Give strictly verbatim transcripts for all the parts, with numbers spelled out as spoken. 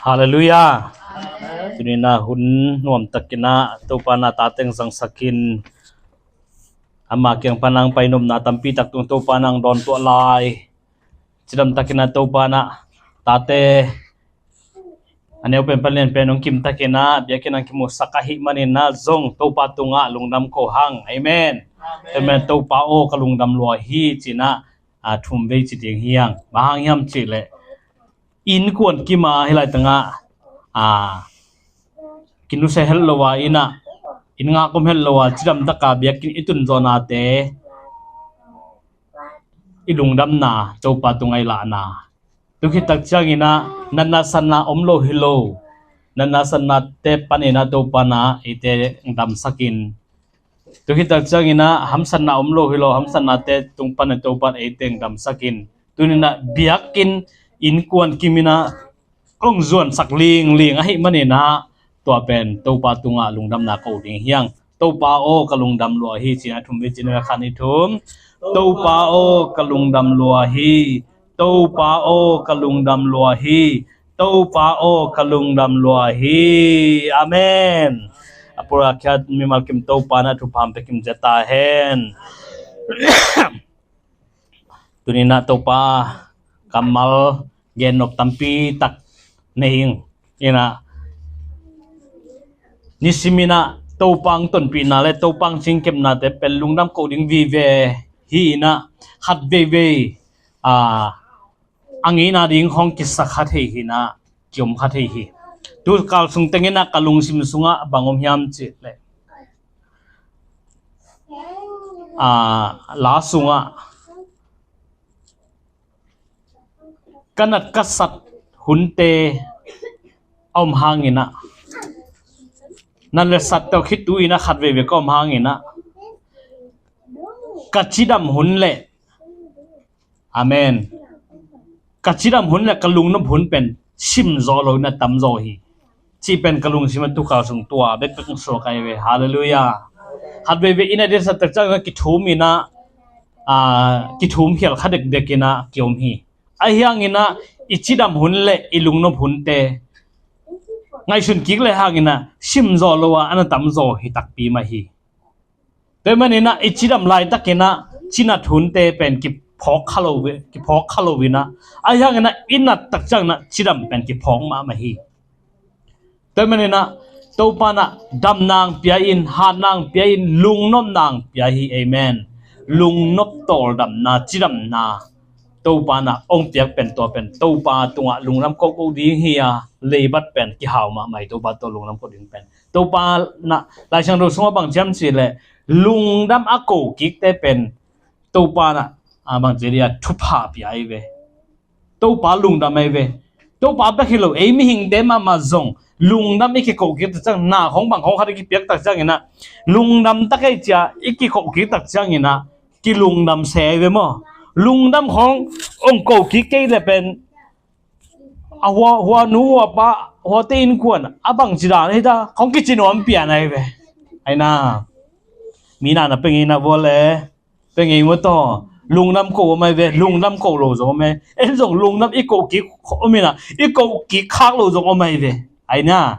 Halleluiah. Tuni-in ah hun nuamtakin ah Topa in ah tate hong zangsakin, ama kiang pan hong pai nopna tampi tak tung Topa in ah hong dawntuah lai. Cidamtakin ah Topa in ah tate a neu pen pan lian pen hong kimtakin ah biakinn ah hong kimusak ahih manin ah zong Topa tungah lungdam ko hang. Amen. Amen. Amen. Topa aw, ka lungdam lua hi, ci-in ah, a, thum vei ci ding hi hang. Bang hang hiam cih leh innkuan kim a hih laitang ah, a, kinusia het lo a, inn ah inn ngak om het lo a, cidamtak a biakinn i tun zawhnate i lungdamna, Topa tungah i lahna. Tu khit tak ciangin ah natna satna om lo hi lo. Natna satnate panin ah Topa in ah eite hong damsakin. Tu khit tak ciangin ah hamsatna om lo hi lo, hamsatnate tung panin Topa in eite hong damsakin. Tuni-in ah biakinn innkuan kim in ah hong zuansak lingling ahih manin ah tua pen Topa tungah lungdamna ko ding hi hang. Topa aw, ka lungdam lua hi, ci-in ah thum vei ci-in ah khan i thum. Topa aw, ka lungdam lua hi. Topa aw, ka lungdam lua hi. Topa aw, ka lungdam lua hi. Amen. A pura khiat mimal kim Topa in ah thupha hong pia kim zia ta hen. Tuni-in ah Topa kammal gen nop tampi tak nei ing. In ah nisimin ah Topa hong tonpihna le Topa hong cingkepnate pen lungdam ko ding vive hi in ah, khat veivei, a, a ngeina ding hong kisa kha thei hi in ah, kiom kha thei hi. Tu kal sung tengin ah ka lungsim sungah bang om hiam cih leh, a, la sungah ka nat ka sat hunte a om hangin ah, nat le sat tawh khit tu-in ah khat veivei ka om hangin ah, ka cidam hun le, amen, ka cidam hun le ka lungnop hun pen sim zawh lo in ah tam zaw hi, cih pen ka lungsim ah tu kal sung tua bekbek hong suak ahi ve. Halleluiah. Khat veivei i nat i sat tak ciangin ah kithum in ah, a, kithum khial kha dekdek in ah kiom hi. Ahi hangin ah i cidam hun le i lungnop hunte ngaihsun kik le hangin ah sim zawh lo a, a na tam zaw hi takpi mah hi. Tua ahih manin ah i cidam laitakin ah cinat hunte pen kiphawk kha lo ve, kiphawk kha lo in ah, ahi hangin ah i nat tak ciangin ah cidam pen kiphawk mahmah hi. Tua ahih manin ah Topa in ah damna hong pia in, hatna hong pia in, lungnopna hong pia hi. Amen. Lungnop tawldamna, cidamna Topa in ah hong piak pen tua pen Topa tungah lungdam kohkoh ding hi a, leibat pen kihau mahmah hi, Topa tawh lungdam koh ding pen. Topa in ah Lai Siangtho sungah bang ci hiam cih leh lungdam a ko kikte pen Topa in ah, a, bang ci dia, thupha pia ahi ve. Topa lungdam ahi ve. Topa bek hi lo, ei mihingte mahmah zong lungdam i kiko kik tak ciang, na khong bang khong khat i kipiak tak ciangin ah lungdam tak ei cia i kiko kik tak ciangin ah kilungdam se ahi ve maw. Lungdam khong hong ko kik kei le pen a hua, hua nu hua pa, huate innkuan a bang ci dan hi ta, khong kici nuam pian ahi ve. Ahi na, mi na na pia ngei na vua le, pia ngei maw taw, lungdam ko om ahi ve, lungdam ko lo zong om ahi. En zong lungdam i ko kik om in ah i ko kik khak lo zong om ahi ve. Ahi na,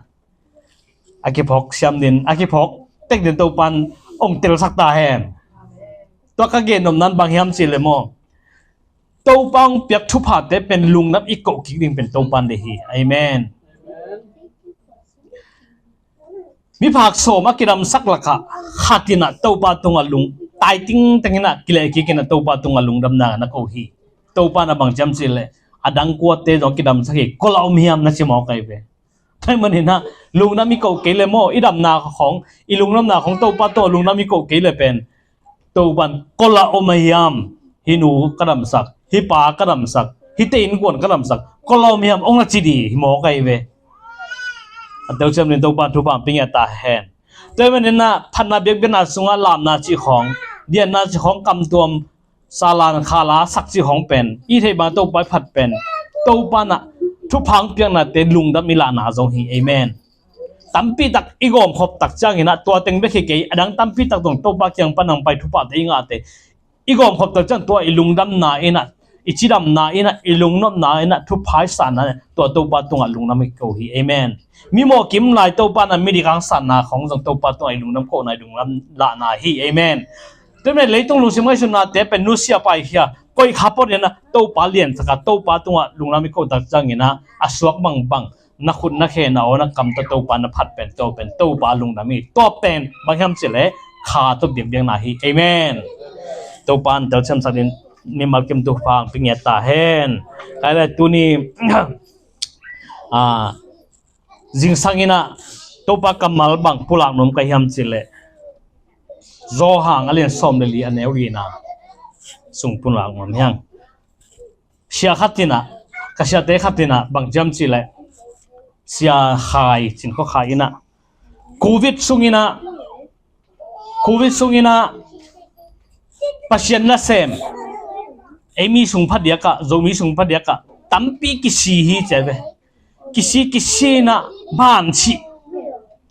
a kiphawk siam din, a kiphawk tek din Topan hong telsak ta hen. Tua ka gen nopna in bang hiam cih leh maw, Topa hong piak thuphate pen lungdam i ko kik ding pen Topan deih hi. Amen. Miphak sawm a kidamsak lakah khat in ah Topa tungah lung, tai tingteng in ah kileh kik in ah Topa tungah lungdamna na ko hi. Topa in ah bang ci hiam cih leh a dang kuate zong kidamsak hi, kua lah om hiam na ci mawk ahi ve. Tua ahih manin ah lungdam i ko kei le maw, i damna khong, i lungdamna khong Topa tawh lungdam i ko kei le pen Topan kua lah om a hiam, hih nu ka damsak, hih pa ka damsak, hihte innkuan ka damsak, kua lah om hiam hong na ci ding hi mawk ahi ve. A teuciam din Topan thupha pia ngei ta hen. Tua ahih manin ah phatna biakpiakna sungah lamna cih khawng, dianna cih khawng, kamtuam, salan khala sak cih khawng pen i theih bang Topa i phat pen Topa in ah thupha hong piaknate lungdam i lahna zong hi. Amen. Tampi tak i gawmkhop tak ciangin ah tua teng bek hi kei, a dang tampi tak zong Topa kiang pan hong pai thuphate i ngahte i gawmkhop tak ciang tua i lungdamna in ah i cidamna in ah, i lungnopna in ah, thupha i sanna in ah, tua Topa tungah lungdam i ko hi. Amen. Mi mawh kim lai Topa in ah, midik hangsanna khawng zong Topa tungah i lungdam kohna, i lungdam lahna hi. Amen. Tua manin leitung lungsim ngaihsutnate pen nusia paikhia, koih kha phot in ah, Topa liansak a, Topa tungah lungdam i ko tak ciangin ah, a suak bangbang na khut na khe na aw na kam tawh Topa na phat pen, tua pen Topa lungdam hi. Tua pen bang hiam cih leh kha tawh biakbiakna hi. Amen. Topa in telsiamsak dingin mimal kim thupha hong pia ngiat ta hen. Kei le tuni, ah, zingsang in ah Topa kammal bang pulak nuam ka hiam cih leh, Johan a lian sawm le li, a neu lina sung pulak nuam hi hang. Sia khat in ah, ka siate khat in ah bang ci hiam cih leh, Sia Khai, Cin Khuakhai in ah, Covid sung in ah, Covid sung in ah Pasian nasem, ei mi sung phadiak ah, Zomi sung phadiak ah tampi kisi hi ci ve. Kisi, kisi in ah ban cih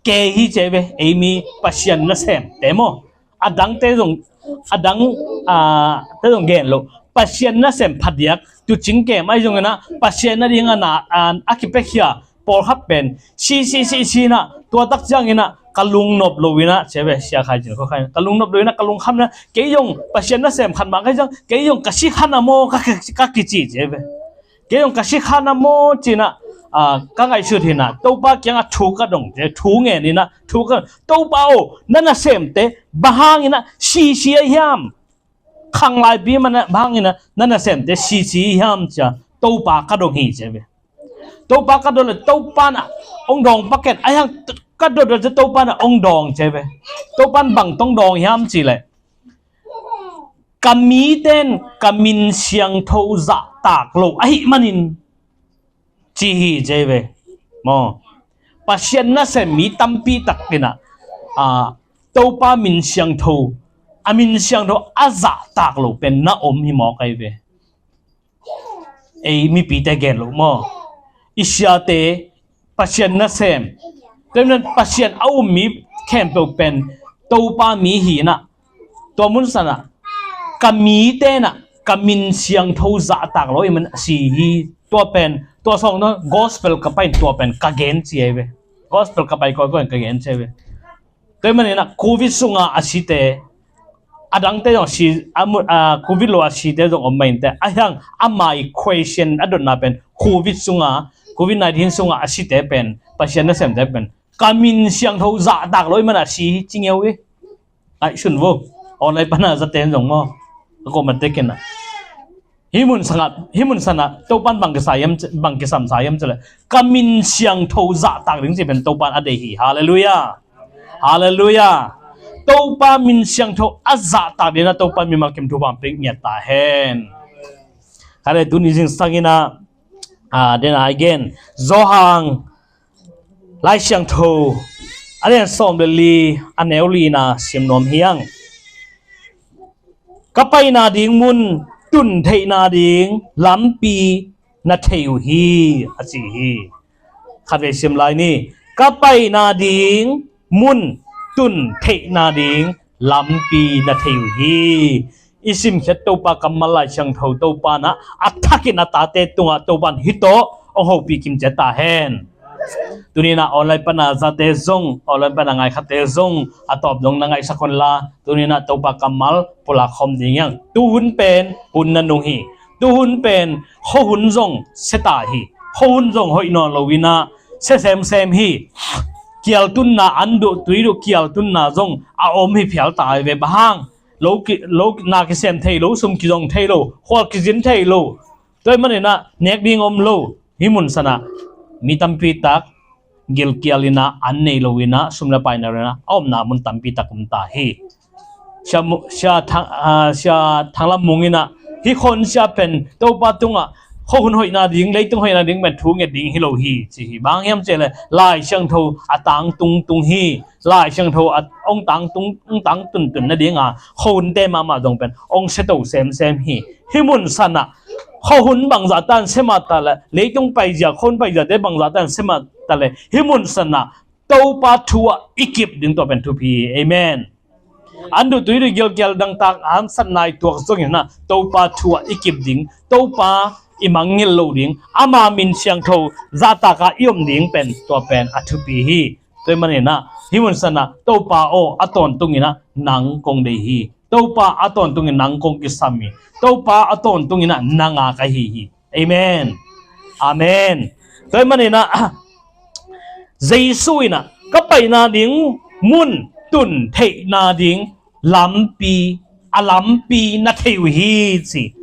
kei hi ci ve, ei mi Pasian nasemte maw. A dangte zong, a dang, ah, te zong gen lo. Pasian nasem phadiak, tuucing kem ahi zongin ah, Pasian nading a na, ah, a kipiakhia pawlkhat pen si, si, si, si in ah, tua tak ciangin ah ka lungnop lo in ah ci ve, Sia Khai, Cin Khuakhai, ka lungnop lo in ah, ka lungkham in ah, kei zong Pasian nasem khat mah ka hi ciang, kei zong ka si kha na maw, ka, ka, ka kici ci ve. Kei zong ka si kha na maw ci in ah, ah, ka ngaihsut hi in ah, Topa kiangah thu ka dong ci, thu ngen in ah, thu ka, Topa aw, na nasemte bang hangin ah sisi ahi hiam? Khanglaipi man ah bang hangin ah na nasemte sisi ahi hiam ci a, Topa ka dong hi ci ve. Topa ka dot leh Topa in ah hong dawng pak ken, ahi hang ka dot leh Topa in ah hong dawng ci ve. Topa in bang tawh hong dawng hiam cih leh, ka mite in ka min siangtho zahtak lo ahih manin ci hi ci ve. Maw, Pasian nasem mi tampi tak in ah, ah, Topa min siangtho, a min siangtho a zahtak lo pen na om hi mawk ahi ve. Ei mipite gen lo maw. I siate Pasian nasem, tua manin Pasian a um mi khempeuh pen Topa mi hi in ah, tua mun san ah ka mite in ah ka min siangtho zahtak lo ahih manin si hi. Tua pen, tua sawng na gospel ka pai in tua pen ka gen ci ahi ve. Gospel ka pai kawikawi in ka gen ci ahi ve. Tua ahih manin ah Covid sungah a site, a dangte zong si, a mu-, a, Covid lo a site zong om mah inteh. Ahi hang ama equation a dotna pen Covid sungah, Covid nineteen sungah a site pen, Pasian nasemte pen ka min siangtho zahtak lo ahih manin a si hi ci ngeu hi. Ngaihsun vo. Online pan a zate in zong maw, a kawmate ken ah. Hih mun sangah, hih mun sanah Topa in bang kisa hiam, bang kisam sa hiam cih leh, ka min siangtho zahtak ding cih pen Topa in a deih hi. Halleluiah. Halleluiah. Topa min siangtho a zahtak dingin ah Topa in mimal kim thupha hong pia ngiat ta hen. Kei le tuni zingsang in ah, ah, den a i gen Johan Lai Siangtho a lian sawm le li, a neu lina sim nuam hi hang. Ka paina ding mun tun theihna ding lampi na thei uh hi, a ci hi. Khatvei sim lai ni. Ka paina ding mun tun theihna ding lampi na thei uh hi. I simkhiat Topa kammal Lai Siangtho Topa in ah a thakin a tate tungah Topa in hih tawh hong hopih kim ciat ta hen. Tuni in ah online pan a zate zong, online pan a ngaikhate zong a tawp dong na ngaihsak un la, tuni in ah Topa kammal pulak khawm ding hi hang. Tuhun pen hun nanung hi. Tuhun pen khuahun zong sia ta hi. Khuahun zong hoih nawn lo in ah sia semsem hi. Kial tunna, an duh tui duh kial tunna zong a om hi phial ta hi ve. Bang hang, lo ki, lo na kisem thei lo, sum kizong thei lo, khual kizin thei lo. Tua ahih manin ah nek ding om lo. Hih mun sanah mi tampi tak gilkial in ah, an nei lo in ah, sum le pai nei lo in ah a omna mun tampi tak om ta hi. Sia Mu-, Sia Thang, ah, Sia Thang Lam Mung in ah, hih khuahun sia pen Topa tungah khuahun hoihna ding, leitung hoihna ding pen thu nget ding hi lo hi, ci hi. Bang hiam cih leh Lai Siangtho a tangtung tung hi. Lai Siangtho a hong tangtung, hong tangtuntun nading a khuahunte mahmah zong pen hong sia to semsem hi. Hih mun sanah khuahun bangzah tan sia mah ta leh, leitung paizia, khuahun paiziate bangzah tan sia mah ta leh, hih mun sanah Topa thu ah i kip ding tua pen thupi hi. Amen. An duh tui duh gilkial dangtak a haksatna i tuak zongin ah Topa thu ah i kip ding, Topa i mangngilh lo ding, ama min siangtho zahtak a i om ding pen tua pen a thupi hi. Tua ahih manin ah hih mun san ah Topa aw, a tawntungin ah nang kong deih hi. Topa, a tawntungin nang kong kisam hi. Topa, a tawntungin ah nang a ka hi hi. Amen. Amen. Tua ahih manin ah Jesu in ah ka paina ding mun tun theihna ding lampi, a lampi na thei uh hi ci.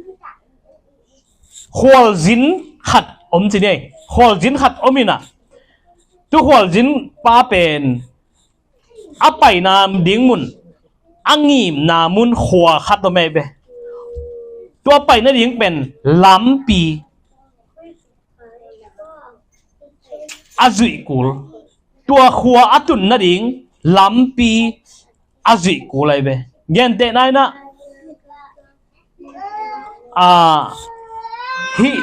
Khualzin khat om ci ni. Khualzin khat om in ah tu khualzin pa pen a paina ding mun, a ngimna mun khua khat om ei ve. Tua paina ding pen lampi a zuih kul. Tua khua a tun nading lampi a zuih kul ei ve. Gentehna in ah, ah, hih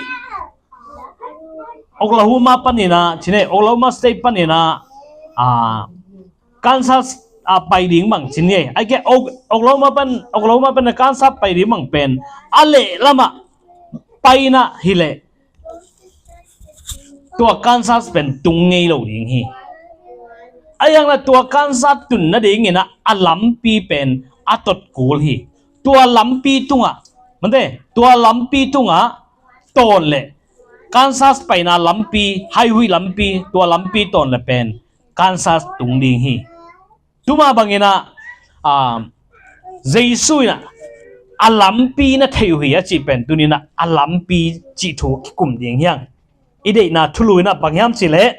Oklahoma panin ah, ci ni, Oklahoma State panin ah, ah, Kansas ah pai ding bang ci ni. Ai ke, Ok-, Oklahoma pan, Oklahoma pan Kansas pai ding bang pen a leh lamah paina hi leh tua Kansas pen tung ngei lo ding hi. A hiang na tua Kansas tun nadingin ah a lampi pen a tot kul hi. Tua lampi tungah, mante, tua lampi tungah tawn leh Kansas paina lampi, highway lampi, tua lampi tawn leh pen Kansas tung ding hi. Tuma bangin ah, ah, Jesu in ah a lampi na thei uh hi a cih pen tuni in ah a lampi cih thu kikum ding hi hang. I deihna thulu in ah bang hiam cih leh,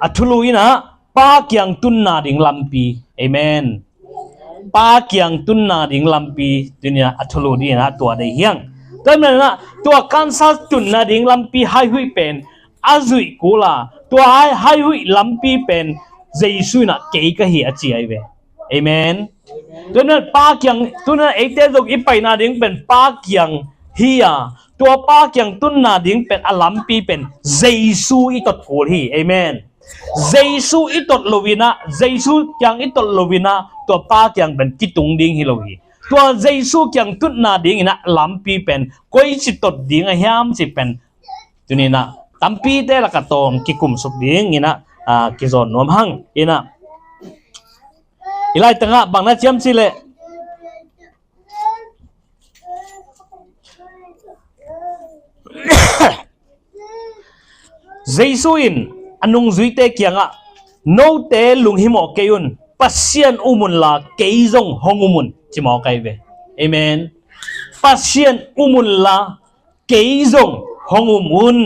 a thulu in ah Pa kiang tunna ding lampi. Amen. Pa kiang tunna ding lampi tuni in ah a thulu ding in ah tua deih hi hang. Tua ahih manin ah tua Kansas tunna ding lampi highway pen a zuih kul a, tua highway lampi pen Jesu in ah kei ka hi a ci ei ve. Amen. Tua ahih manin Pa kiang, tua ahih manin eite zong i paina ding pen Pa kiang hi a, tua Pa kiang tunna ding pen a lampi pen Jesu i tot kul hi. Amen. Jesu i tot lo in ah, Jesu kiang i tot lo in ah tua Pa kiang pen kitung ding hi lo hi. Tua Jesu kiang tutna dingin ah lampi pen koici tot ding a hiam cih pen tuni in ah tampite lakah tawm kikumsuk dingin ah, ah, kizawn nuam hang. In ah i Lai Tangah bang na ci hiam cih leh, Jesu in a nungzuite kiangah, "Note lunghimawh kei un, Pasian um unla kei zong hong um un," ci mawk ei ve. Amen. "Pasian um unla kei zong hong um un."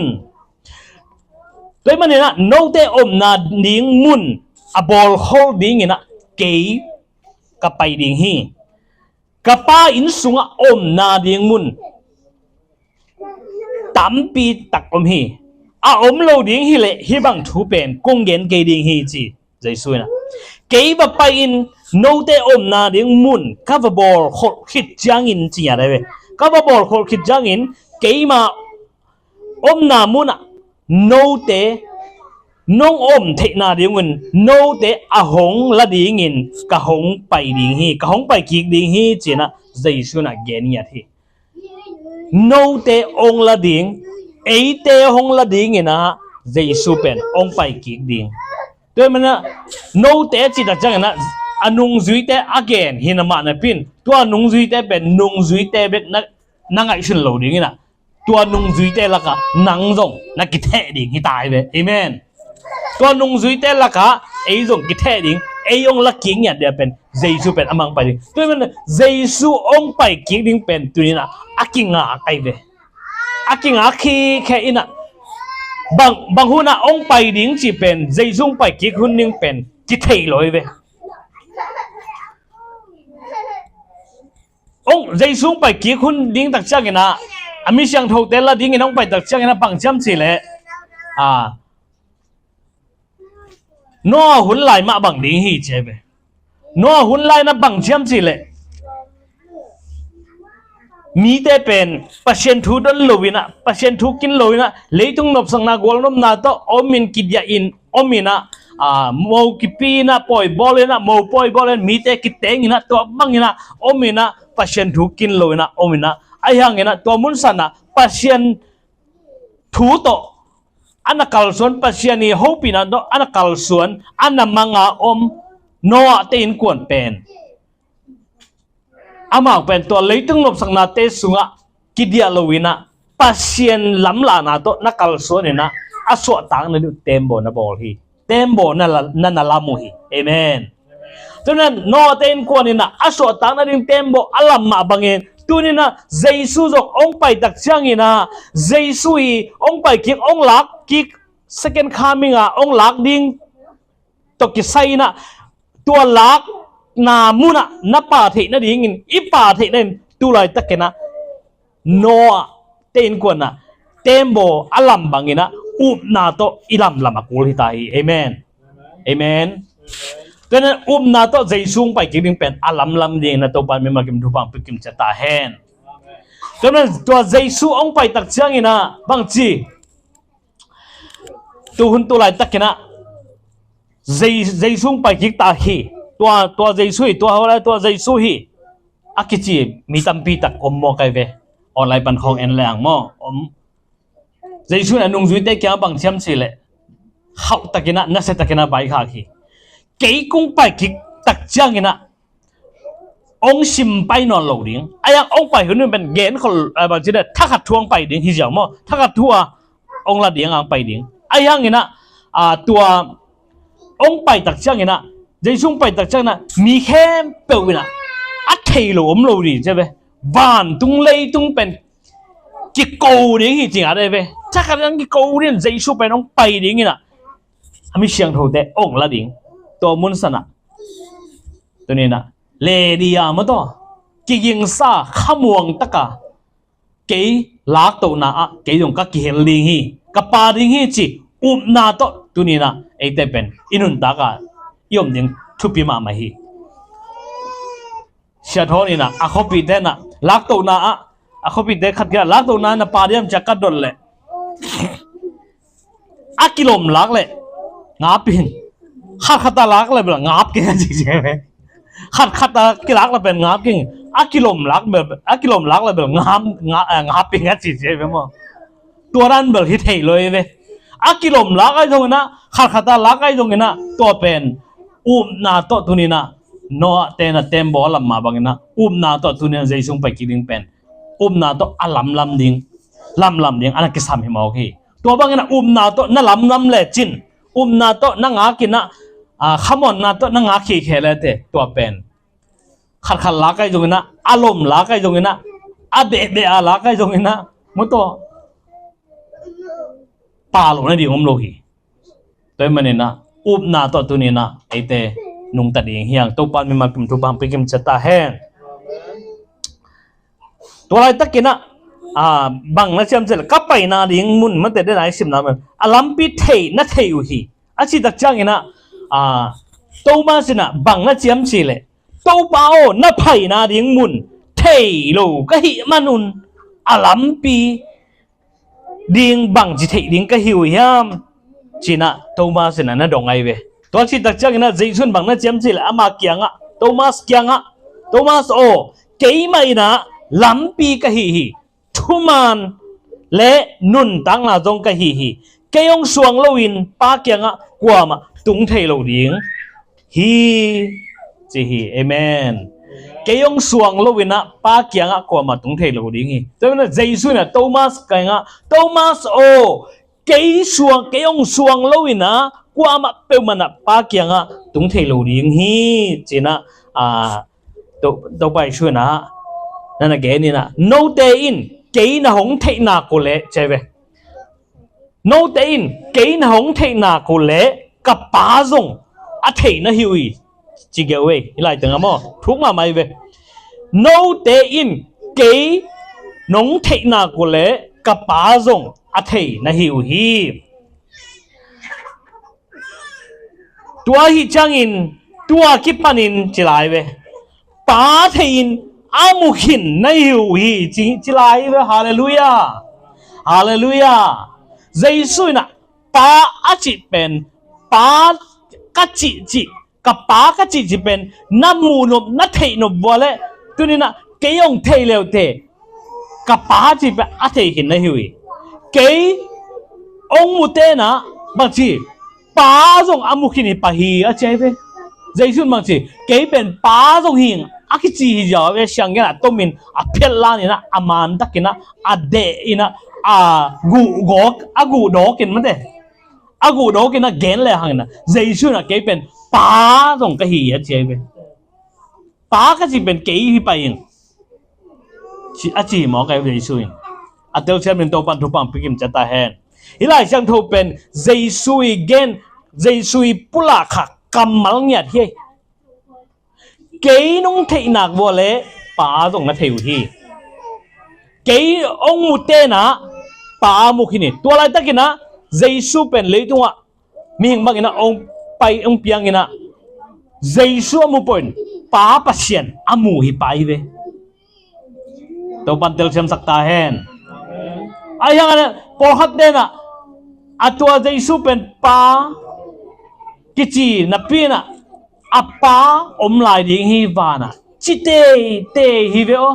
Tua ahih manin ah note omna ding mun a bawlkholh dingin ah kei ka pai ding hi. Ka Pa inn sungah omna ding mun tampi tak om hi. A om lo ding hi leh hih bang thu pen kong gen kei ding hi, ci Jesu in ah. Kei va pai in, note omna ding mun ka va bawlkholh khit ciangin, ci ngiat ei ve. Ka va bawlkholh khit ciangin keima omna munah note nong om theihna dingun note a hong la dingin ka hong pai ding hi, ka hong pai kik ding hi, ci-in ah Jesu in ah gen ngiat hi. Note hong la ding, eite hong la dingin ah Jesu pen hong pai kik ding. Tua ahih manin ah note cih tak ciangin ah a nungzuite a gen hi na mah napi-in, tua nungzuite pen nungzuite bek na, na ngaihsun lo dingin ah tua nungzuite lakah nang zong na kitheh ding hi ta ei ve. Amen. Tua nungzuite lakah ei zong kitheh ding, ei hong la kik ngiat ding a pen Jesu pen a mang pai ding. Tua ahih manin Jesu hong pai kik ding pen tuni-in ah a kingak ei ve. A kingak khikhe in ah bang, bang hun ah hong pai ding cih pen, Jesu hong pai kik hun ding pen kithei lo ei ve. Hong, Jesu hong pai kik hun ding tak ciangin ah, a mi siangthote la dingin hong pai tak ciangin ah bang ci hiam cih leh, a, Noah hun lai mah bang ding hi, ci ei ve. Noah hun lai-in ah bang ci hiam cih leh, mite pen Pasian thu don lo in ah, Pasian thu kin lo in ah, leitung nopsakna gualnopna tawh om in kidiah in om in ah, a, mo kipi in ah, pawi bawl in ah, mo pawi bawl in mite kiteng in ah, tua bang in ah om in ah, Pasian thu kin lo in ah om in ah, ahi hang in ah tua mun san ah Pasian thu tawh a na kalsuan, Pasian i hopihna tawh a na kalsuan, a na manga om Noah te innkuan pen, amau pen tua leitung nopsaknate sungah kidiah lo in ah Pasian lamlahna tawh na kalsuan in ah a suahtakna ding uh tembaw na bawl hi. Tembaw na la-, na na lam uh hi. Amen. Tua in ah Noah te innkuan in ah a suahtakna ding tembaw a lam mah bangin, tuni in ah Jesu zong hong pai tak ciangin ah, Jesu i hong pai kik, hong lak kik, second coming ah hong lak ding tawh kisai in ah, tua lakna mun ah na pha theih nadingin, i pha theih nadingin tu laitak in ah Noah te innkuan ah tembaw a lam bang in ah upna tawh i lamlam a kul hi ta hi. Amen. Amen. Tua in ah upna tawh Jesu hong pai kik ding pen a lamlam ding in ah Topa in mimal kim thupha hong pia kim ciat ta hen. Tua in ah tua Jesu hong pai tak ciangin ah bangci, tu hun tu laitak in ah Jei-, Jesu hong pai kik ta hi. Tua, tua Jesu hi, tua hau lai tua Jesu hi, a kici mi tampi tak om maw kai ve. Online pan khawng en leng maw om. Jesu in a nungzuite kiangah bang ci hiam cih leh, khauh tak in ah, nasia tak in ah vaikhak hi. Kei kong pai kik tak ciangin ah hong sim pai nawn lo ding. Ahi hang hong pai hun in pen gen khol, a, bang ci leh, thakhat thu hong pai ding hi ziau maw. Thakhat thu a hong la ding, hong pai ding. Ahi hang in ah, a, tua hong pai tak ciangin ah, Jesu hong pai tak ciangin ah mi khempeuh in ah a thei lo om lo ding ci ve. Vantung leitung pen kiko ding hi ci ngat ve. Thakhat in ah kiko ding, Jesu pen hong pai ding in ah a mi siangthote hong la ding. Tua mun san ah tuni in ah Ledia mataw kigingsa khamuang taka, kei laktohna ah kei zong ka kihel ding hi, ka pha ding hi ci upna tawh tuni in ah eite pen i nuntak ah i om ding thupi mahmah hi. Sia Thawn in ah a khuapihte in ah laktohna ah, a khuapihte khat kia laktohna ah na pha diam ci a ka dot leh, a kilawm lak leh ngap in. Khat khat a lak leh bel ngap keng a ci ci ve. Khat khat a kilak leh pen ngap keng. A kilawm lak bel, a kilawm lak leh bel ngap, nga-, eh, ngap keng a ci ci ve maw. Tua dan bel hi thei lo hi ve. A kilawm lak ahi zongin ah, khat khat a lak ahi zongin ah, tua pen upna tawh tuni in ah Noah te in ah tembaw a lam mah bangin ah upna tawh tuni in ah Jesu hong pai kik ding pen upna tawh a lamlam ding, lamlam ding a na kisam hi mawk hi. Tua bangin ah upna tawh na lamlam lecin, upna tawh na ngak in ah, a, khamuanna tawh na ngak khikhe lete, tua pen khat khat lak ahi zongin ah, a lawm lak ahi zongin ah, a behbeh a lak ahi zongin ah, mataw pha lo nading om lo hi. Tua ahih manin ah upna tawh tuni in ah eite nungta ding hi hang. Topa in mimal kim thupha hong pia kim ciat ta hen. Tua laitak in ah, a, bang na ci hiam cih leh, ka paina ding mun, mate den a i simna mun, a lampi thei, na thei uh hi, a cih tak ciangin ah, a, Thomas in ah bang na ci hiam cih leh, Topa aw, na paina ding mun thei lo ka hih manun a lampi ding bangci theih ding ka hi uh hiam? Ci-in ah Thomas in ah na dong ahi ve. Tua cih tak ciangin ah Jesu in bang na ci hiam cih leh, ama kiangah, Thomas kiangah, Thomas aw, keimah in ah lampi ka hi hi, thuman le nuntakna zong ka hi hi. Kei hong suang loin Pa kiangah kuamah tung thei lo ding hi, ci hi. Amen. Kei hong suang loin ah Pa kiangah kuamah tung thei lo ding hi. Tua ahih manin ah Jesu in ah Thomas kiangah, Thomas aw, kei suang, kei hong suang loin ah kuamah peuhmah in ah Pa kiangah tung thei lo ding hi, ci-in ah, a, To-, Topa Jesu in ah na na gen in ah, note in kei na hong theih nak uh leh, ci hi ve. Note in kei na hong theih nak uh leh ka Pa zong a thei na hi uh hi, ci geu ve. Hih lai teng ah maw, thuk mahmah hi ve. Note in kei nong theih nak uh leh ka Pa zong a thei na hi uh hi. Tua ahih ciangin tua kipanin ci lai ve. Pa thei-in a mu khin na hi uh hi, ci, ci lai ve. Halleluiah. Halleluiah. Jesu in ah Pa a cih pen, Pa ka cih cih, ka Pa ka cih cih pen na muh nop, na theih nop vua leh, tuni in ah kei hong thei leute, ka Pa cih pen a thei khin na hi uh hi. Kei hong mute in ah bangci, Pa zong a mu khin hi pah hi, a ci hi ve. Jesu in bangci, kei pen Pa zong hi ing, a kici hi ziau a ve. Sianggen ah tomin a phiat lan in ah, a mantak in ah, a deh in ah, a guhdawk, a guhdawk in mate, a guhdawk in ah gen le hang in ah, Jesu in ah kei pen Pa zong ka hi, a ci hi ve. Pa ka cih pen kei hi pah ing, ci, a ci hi mawk a, Jesu in. A telsiam in Topa'n thupha hong pia kim ciat ta hen. Hih Lai Siangtho pen Jesu i gen, Jesu i pulak kha kammal ngiat hi. Kei nong theih nak vua leh Pa zong na thei uh hi. Kei hong mute in ah Pa a mu khin hi. Tua laitak in ah Jesu pen leitungah mihing bang in ah hong pai, hong piang in ah, Jesu a mu peuh in Pa Pasian a mu hi pah hi ve. Topa'n telsiamsak ta hen. Ahi hang ah pawlkhatte in ah, a tua Jesu pen Pa kici napi in ah, a Pa om lai ding hi van ah, ci teitei hi ve aw.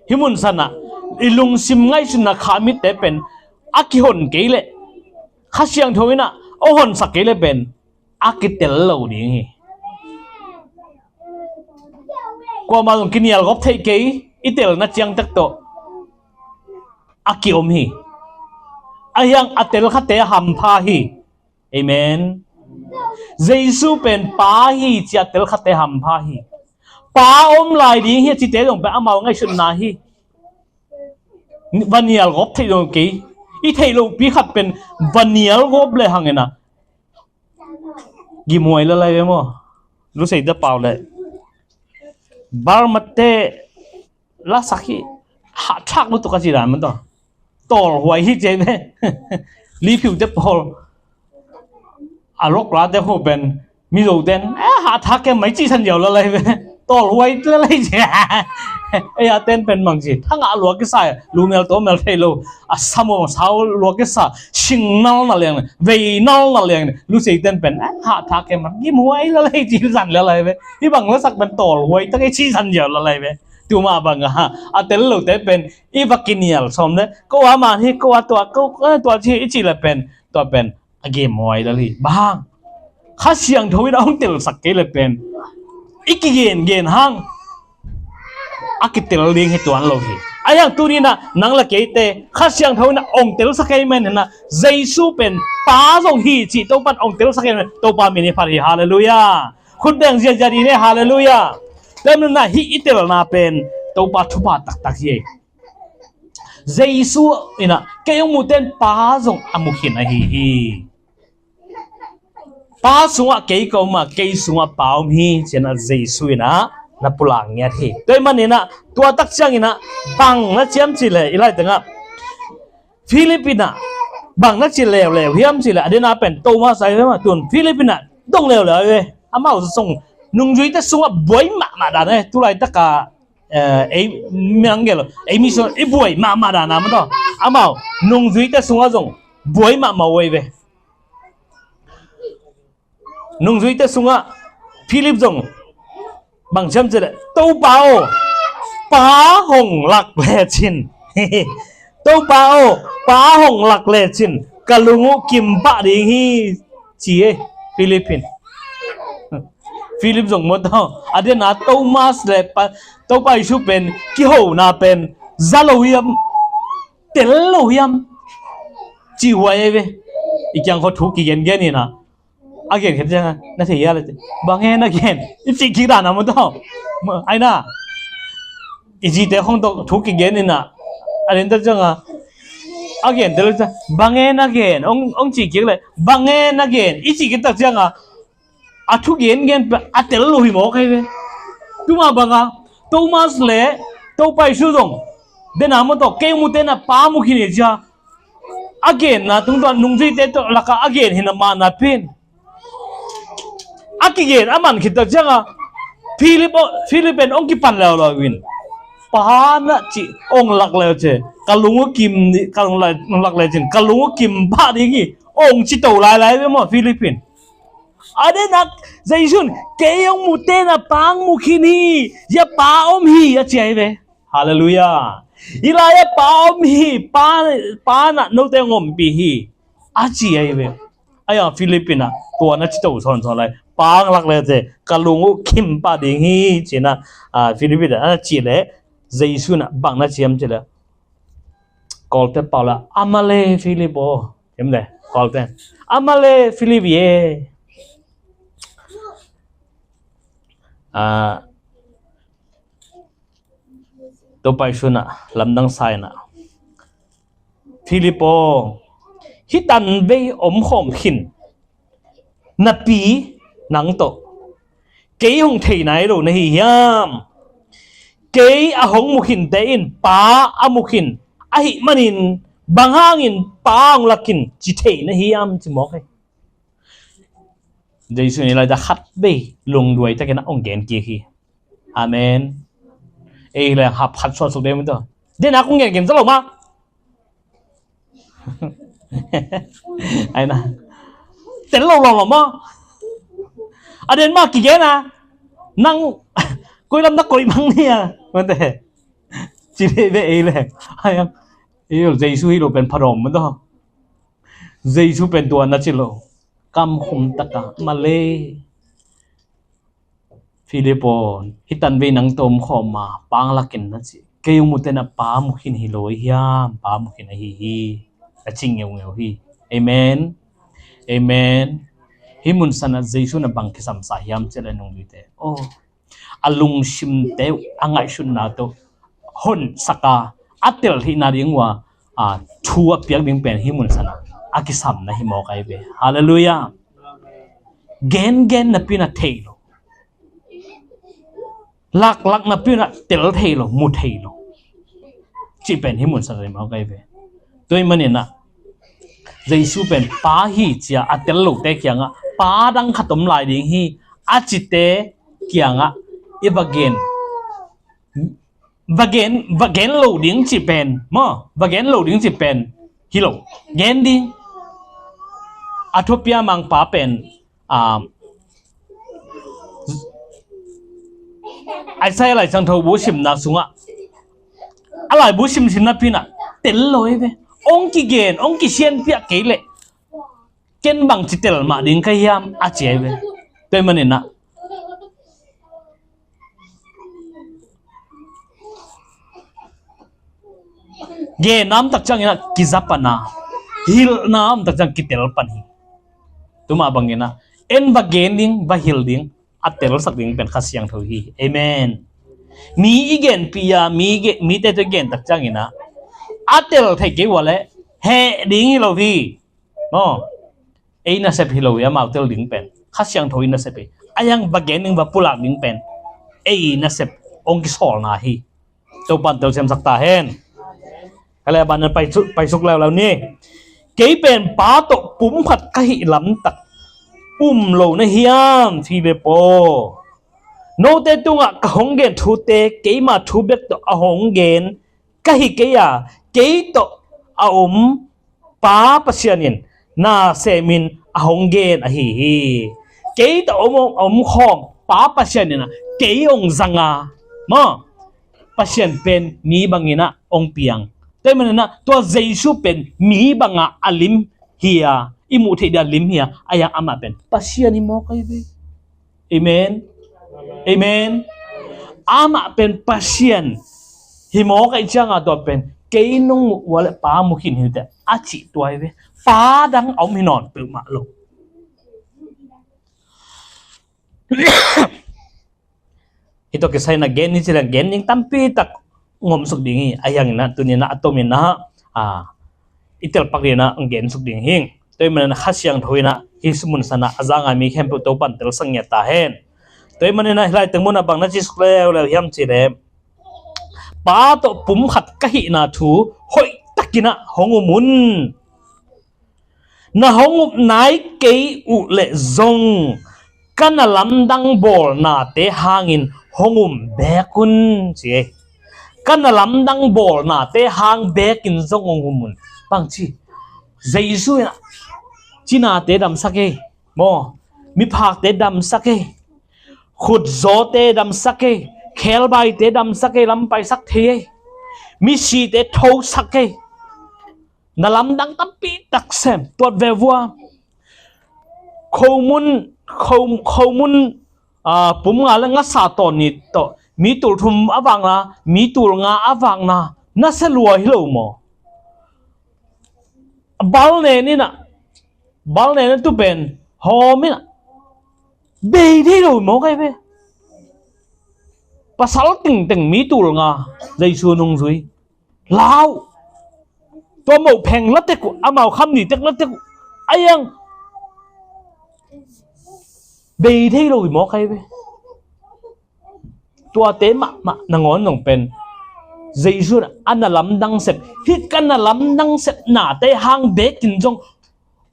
Hih mun san ah i lungsim ngaihsutna kha mitte pen a kihon kei leh, Kha Siangtho in ah hong honsak kei leh pen a kitel lo ding hi. Kuamah zong kinial gawp theih kei, i telna ciang tak tawh a kiom hi. Ahi hang a telkhate hampha hi. Amen. Jesu pen Pa hi ci-a telkhate hampha hi. Pa om lai ding hi a cite zong pen amau ngaihsutna hi. Va nial gawp theih zong kei. I theih lohpi khat pen va nial gawp le hang in ah gimhuai lalai ve maw. Luseite pau le Burmate lasak hi. Hahthak lutuk a ci dan man tawh. Tawlhuai hi ci ve. Liphiute pawl, a loklate khu pen Mizoten, eh, hahthak kei mai cisan ziau lalai ve. Tawlhuai lalai ci. Ei a ten pen mang ci, thangah lua kisa, lumel tawmel thei lo. A samawng sau lua kisa, singnal na leng, veinal na leng. Luseiten pen, eh, hahthak kei man gimhuai lalai cisan lalai ve. Hih bang lasak pen tawlhuai tak ei cisan ziau lalai ve. Tuma bang a, a tel lote pen i va kinial sawm le, ko a man hi, ko a tua, ko, eh, tua ci, i ci le pen, tua pen a gimhuai lal hi. Bang hang? Kha Siangtho in a hong telsak kei le pen, i kigengen hang a kitel ding hi tuan lo hi. Ahi hang tuni in ah nang le keite Kha Siangtho in a hong telsak kei man in ah, Jesu pen Pa zong hi cih Topa'n hong telsak kei man, Topa min i phat hi. Halleluiah. Khut beng ziahziah dih ni. Halleluiah. Tua manin ah hih i telna pen Topa thupha taktak hi. Jesu in ah, kei hong mute in Pa zong a mu khin ahi hi. Pa sungah kei ka om a, kei sungah Pa om hi, ci-in ah Jesu in ah na pulak ngiat hi. Tua ahih manin ah tua tak ciangin ah bang na ci hiam cih leh, i lai tengah Philip in ah bang na ci leuleu hiam cih leh, a den a pen Thomas ahi ve mah. Tun Philip in ah dong leuleu ahi ve. Amau zong nungzuite sungah buai mahmah dan ahi. Tu laitak a, eh, ei, mi nang gel lo, ei mission i buai mahmah dan a mah tawh, amau nungzuite sungah zong buai mahmah uh ahi ve. Nungzuite sungah Philip zong bang ci hiam cih leh, Topa aw, Pa hong lak lecin, Topa aw, Pa hong lak lecin ka lung uh kim pah ding hi, ci hi. Philip in, Philip zong maw tawh, a den a Thomas le Pa, Topa Jesu pen kihona pen za lo hiam, tel lo hiam, cih huai ahi ve. I kiang khawng thu kigengen in ah, a gen khit ciangin, na thei hia leh, bang e na gen, i cih kik dan a maw tawh. Ai na, i zite khawng tawh thu kigen in ah, a den tak ciangin, a gen tel ciang, bang e na gen, hong, hong cih kik leh, bang e na gen, i cih kik tak ciangin, a thu gengen pen a tel lo hi mawk ahi ve. Tuma bang a, Thomas le Topa Jesu zong, den a maw tawh, kei mute in ah Pa mu khin hi ci-a a genna tungtawn, nungzuite tawh lakah a gen hi na, man napi in a kigen a man khit tak ciangin, Philip, Philip in ong kipan leuleu in, Pa na ci ong lak leu ci, ka lung uh kim ding, ka lung lak leu cin, ka lung uh kim pah ding hi, ong ci to lailai ve maw Philip in. A denak Jesu in, kei ong mu teh na Pa ong mu khin hi, hia Pa om hi a ci ahi ve. Halleluiah. Hih lai-ah Pa om hi, Pa, Pa na note ong ompih hi a ci ahi ve. Ahi a Philip in ah tua na ci to sawnsawn lai, Pa ong lak leu ci, ka lung uh kim pah ding hi ci-in ah, Philip in ah a na cih leh, Jesu in ah bang na ci hiam cih leh, Kawlte pau leh, a ma le Philip aw, hiam le, Kawlte, a ma le Philip ye. Topa Jesu in ah lamdang sa in ah, Philip aw, hih tanvei omkhawm khin napi nang tawh kei hong thei nai lo na hi hiam? Kei a hong mu khinte in Pa a mu khin ahih manin, bang hangin Pa hong lak khin ci thei na hiam ci mawk hi. Jesu in hih lai-ah khatvei lungduai takin ah hong gen kik hi. Amen. Ei leng hap khat suah suk ding maw. Dena kong gen gen sa lo mah. Ai na. Tel lo lo lo maw. A den mah kigen a. Nang koi lam na koi mang ni a. Mate. Ci ve ve ei leng. Ai ang. Ei Jesu hi lo pen phadawm maw. Jesu pen tua na ci lo. Kam khum taka ma le. Philip aw, hih tanvei nang tawh om khawm a, Pa ong lak in na ci. Kei ong mu teh na Pa mu khin hi lo hiam, Pa mu khin ahi hi. A ci ngeungeu hi. Amen. Amen. Hih mun sanah Jesu in ah bang kisam sa hiam cih leh nungzuite. Oh. A lungsimte uh, a ngaihsutna tawh honsak a, a tel theihna ding uh a, a thu a piak ding pen hih mun sanah a kisam na hi mawk ahi ve. Halleluiah. Gengen napi in ah thei lo. Laklak napi in ah tel thei lo, mu thei lo. Cih pen hih mun sanah na hi mawk ahi ve. Tua ahih manin ah Jesu pen Pa hi ci-a a tel lote kiangah Pa dang khat om lai ding hi a cite kiangah i va gen. Va gen, va gen lo ding cih pen maw, va gen lo ding cih pen hi lo. Gen ding. A thupi a, Mangpa pen, um, Isaiah Lai Siangtho bu simna sungah, a laibu simsim napi in ah tel lo hi ve. Ong kigen, ong kisianpiak kei leh ken bangci tel mah ding ka hiam a ci ahi ve. Tua ahih manin ah genna om tak ciangin ah kiza pan a, hilhna om tak ciang kitel pan hi. Tua mah bangin ah en va gen ding, va hilh ding, a telsak ding pen Kha Siangtho hi. Amen. Mi i genpih a, mi ge-, mite tawh i gen tak ciangin ah a tel thei kei uh a leh heh ding hi lo hi. Maw. Ei nasep hi lo hi, amau tel ding pen. Kha Siangtho i nasep hi. A hiang va gen ding, va pulak ding pen ei nasep ong kisawlna hi. Topa'n telsiamsak ta hen. Ka leh a ban ah pai su-, pai suk leuleu ni. Kei pen Pa tawh pum khat ka hih lamtak um lo na hiam, Philip aw? Note tungah ka hong gen thute keima thu bek tawh a hong gen ka hi kei a, kei tawh a om Pa Pasian in na semin a hong gen ahi hi. Kei tawh om, om khawm Pa Pasian in ah kei hong zang a, maw, Pasian pen mi bangin ah hong piang. Tua ahih manin ah tua Jesu pen mi bangah a lim hi a, i muh theih ding a lim hi a, a hiang amah pen Pasian hi mawk ahi ve. Amen. Amen. Amah pen Pasian hi mawk ahih ciangah tua pen kei nong muh uh a leh Pa mu khin hi teh a cih tua hi ve. Pa dang a om hi nawn peuhmah lo. Hih tawh kisai in ah gen ni ci leng gen ding tampi tak ngomsuk ding hi. A hiang in ah tuni in ah a tom in ah, a, i telpak ding in ah gen suk ding hi. Tua ahih manin ah Kha Siangtho in ah hih mun sanah a za ngai mi khempeuh Topa'n telsak ngiat ta hen. Tua ahih manin ah hih lai teng mun ah bang na ci suk leuleu hiam cih leh, Pa tawh pum khat ka hihna thu hoih takin ah hong um un. Na hong up nai kei uh leh zong Ka na lamdang bawlnate hangin hong um beek un, ci ei. Ka na lamdang bawlnate hang beekin zong hong um un. Bang ci? Jesu in ah cinate damsak ei, maw, miphakte damsak ei, khutzawte damsak ei, khebaite damsak ei, lampaisak thei ei, misite thosak ei. Na lamdang tampi tak sem, tuat ve vua. Khomun, kho, khomun, ah, pum nga le ngasa tawh ni tawh, mi tul thum a vakna, mi tul nga a vakna, na sia lua hi lo maw? Bal nen in ah, bal nen in tu pen hawm in ah, bei thei lo maw kai ve? Pasal tengteng mi tul nga Jesu nungzui. Lau. Tua moh pheng la tek uh, amau kham ni tek la tek uh, a iang bei thei lo hi maw kai ve? Tuate mahmah nangawn zong pen Jesu in ah na lamdang sep, hih ka na lamdang sepnate hang beekin zong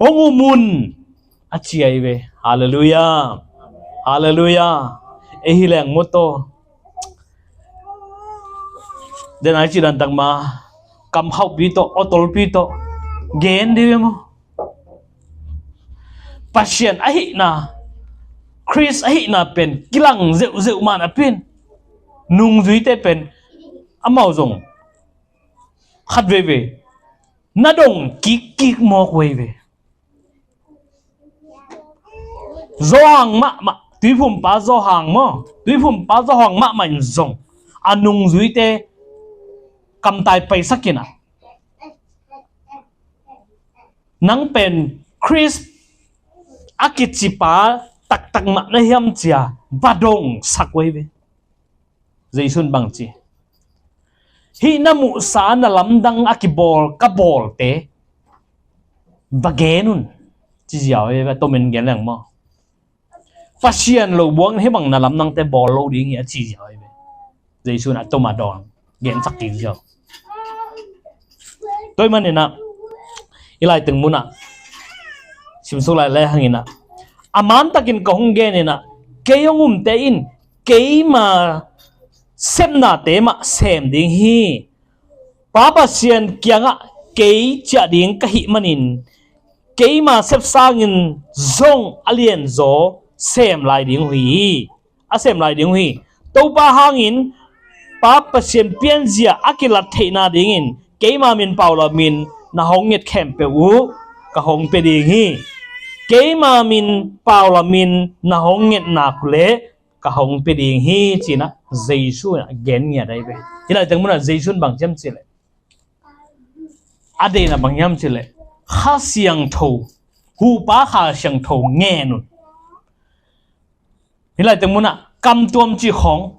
hong um un, a ci ahi ve. Halleluiah. Halleluiah. Ei hi leng maw taw. Den ai ci dan tak ma, kam khauhpi tawh, awtolpi tawh gen dih ve maw? Pasian ahihna, Khrist ahihna pen kilang zeuhzeuh man a pin, nungzuite pen amau zong khat veivei na dong kikkik mawk veivei. Zawhang mahmah, tuiphumpa zawhang maw, tuiphumpa zawhang mahmah in zong a nungzuite kamtai paisak in ah, nang pen Khrist a kicipa taktak mah na hiam ci-a va dongsak uh hi ve. Jesu in bang ci? Hih na muhsa na lamdang a kibawl ka bawlte va gen un, ci ziau hi ve. Tomin gen leng maw? Pasian lo buang hih bang na lamdangte bawl lo ding hi, a ci ziau hi ve. Jesu in a toma dawn gensak ding ziau. Tua ahih manin ah i laiteng mun ah simsuk lai le hang in ah, a mantakin ka hong gen in ah, kei hong umte in keima sepnate mah sem ding hi. Pa Pasian kiangah kei ciah ding ka hih manin keima sep sangin zong a lianzaw sem lai ding uh hi. A sem lai ding uh hi. Topa hangin Pa Pasian pianzia a kilat theihna dingin keima min pau lamin na hong nget khempeuh uh ka hong pia ding hi. Keima min pau lamin na hong nget nak uh leh ka hong pia ding hi, ci-in ah Jesu in ah gen ngiat ahi ve. Hih laiteng mun ah Jesu in bang ci hiam cih leh, a deihna bang hiam cih leh, Kha Siangtho, huhpa Kha Siangtho ngen un. Hih laiteng mun ah kamtuam cih khawng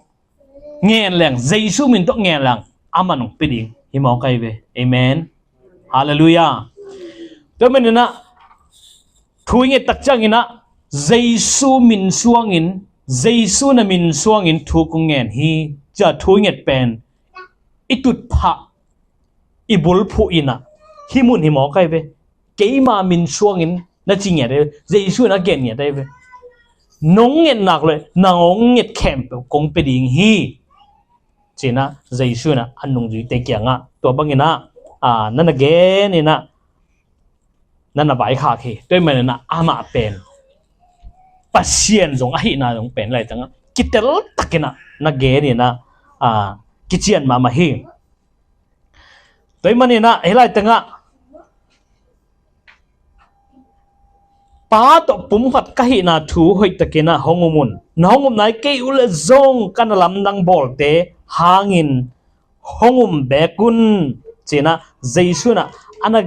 ngen leng, Jesu min tawh ngen leng, aman hong pia ding hi mawk ahi ve. Amen. Halleluiah. Tua manin ah thu i nget tak ciangin ah Jesu min suangin, Jesu na min suangin thu kong ngen hi, ci-a thu i nget pen i tutphah, i bulphuh in ah hih mun hi mawk ahi ve. Keima min suangin na ci ngiat ahi ve. Jesu in a gen ngiat ahi ve. Nong nget nak leh nang hong nget khempeuh kong pia ding hi, ci-in ah Jesu in ah a nungzuite kiangah tua bangin ah, a, na na gen in ah na na vaikhak hi. Tua ahih manin ah amah pen Pasian zong ahihna zong pen laitangah kitel takin ah na gen in ah, a, kician mahmah hi. Tua ahih manin ah hih laitangah Pa tawh pumkhat ka hihna thu hoihtakin ah hong um un. Na hong upna i kei uh leh zong ka na lamdang bawlte hangin hong um beek un, ci-in ah Jesu in ah a na,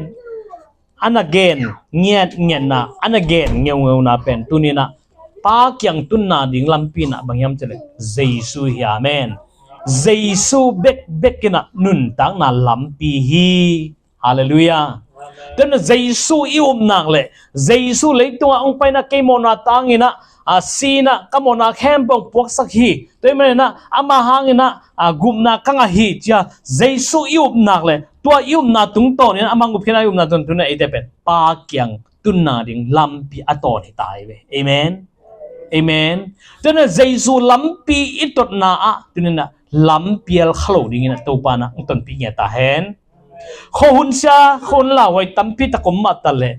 a na gen ngiatngiatna, a na gen ngeungeuna pen tuni-in ah Pa kiang tunna ding lampi in ah bang hiam cih leh Jesu hi. Amen. Jesu bekbek in ah nuntakna lampi hi. Halleluiah. Tua ahih manin Jesu i up nak leh, Jesu leitungah hong pai in ah kei mawhna tangin ah, a, si in ah ka mawhna khempeuh hong puaksak hi. Tua ahih manin ah ama hangin ah, a, gupna ka ngah hi, ci-a Jesu i up nak leh, tua i upna tungtawnin ah, ama hong gupkhiatna i upna tungtawnin ah eite pen Pa kiang tunna ding lampi a tawn hi ta hi ve. Amen. Amen. Tuna Jesu lampi i totna ah tuna lampial kha lo dingin a Topa na ang tonpi nge ta hen. Khuahun sia, khuahun lauhuai tampi tak om mah ta leh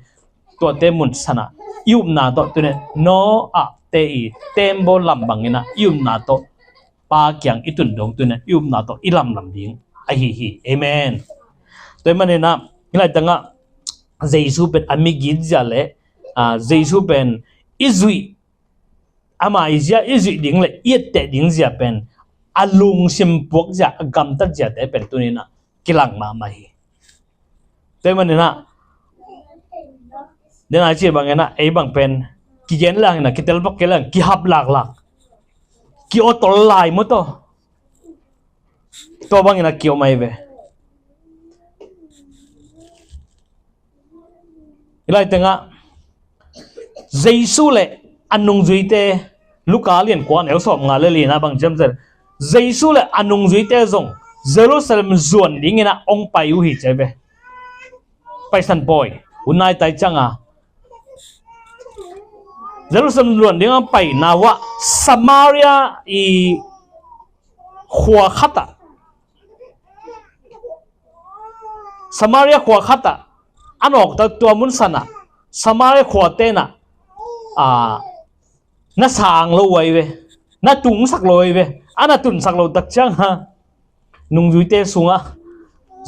tuate mun sanah i upna tawh tuna Noah te i tembaw lam bangin ah i upna tawh Pa kiang i tun dong tuna i upna tawh i lamlam ding ahi hi. Amen. Tua hi maninah hih laitangah Jesu pen a migit zia le, ah, Jesu pen i zuih, ama i zia i zuih ding le i etteh ding zia pen a lungsim puak zia, a gamtat ziate pen tuninah kilang mahmah hi. Tua hi maninah dena i ci banginah ei bang pen kigen langinah kitel bak ke lang kihap laklak, ki-otol lai maw taw. Tua banginah ki-om ai ve. Hih laitengah Jesu le a nungzuite, Luka lian kua neu sawm nga le lina bang ciamciam, Jesu le a nungzuite zong Jerusalem zuan dinginah ong pai uh hi ci ai ve. Paisan pawi unai tai cianga Jerusalem zuan dinga paina uah Samaria i khua khatah, Samaria khua khatah a nawkta tua mun sanah Samaria khua tenah, a, na sang lo uh ai ve, na tungsak lo uh ai ve. A na tunsak lo tak cianga nungzuite sungah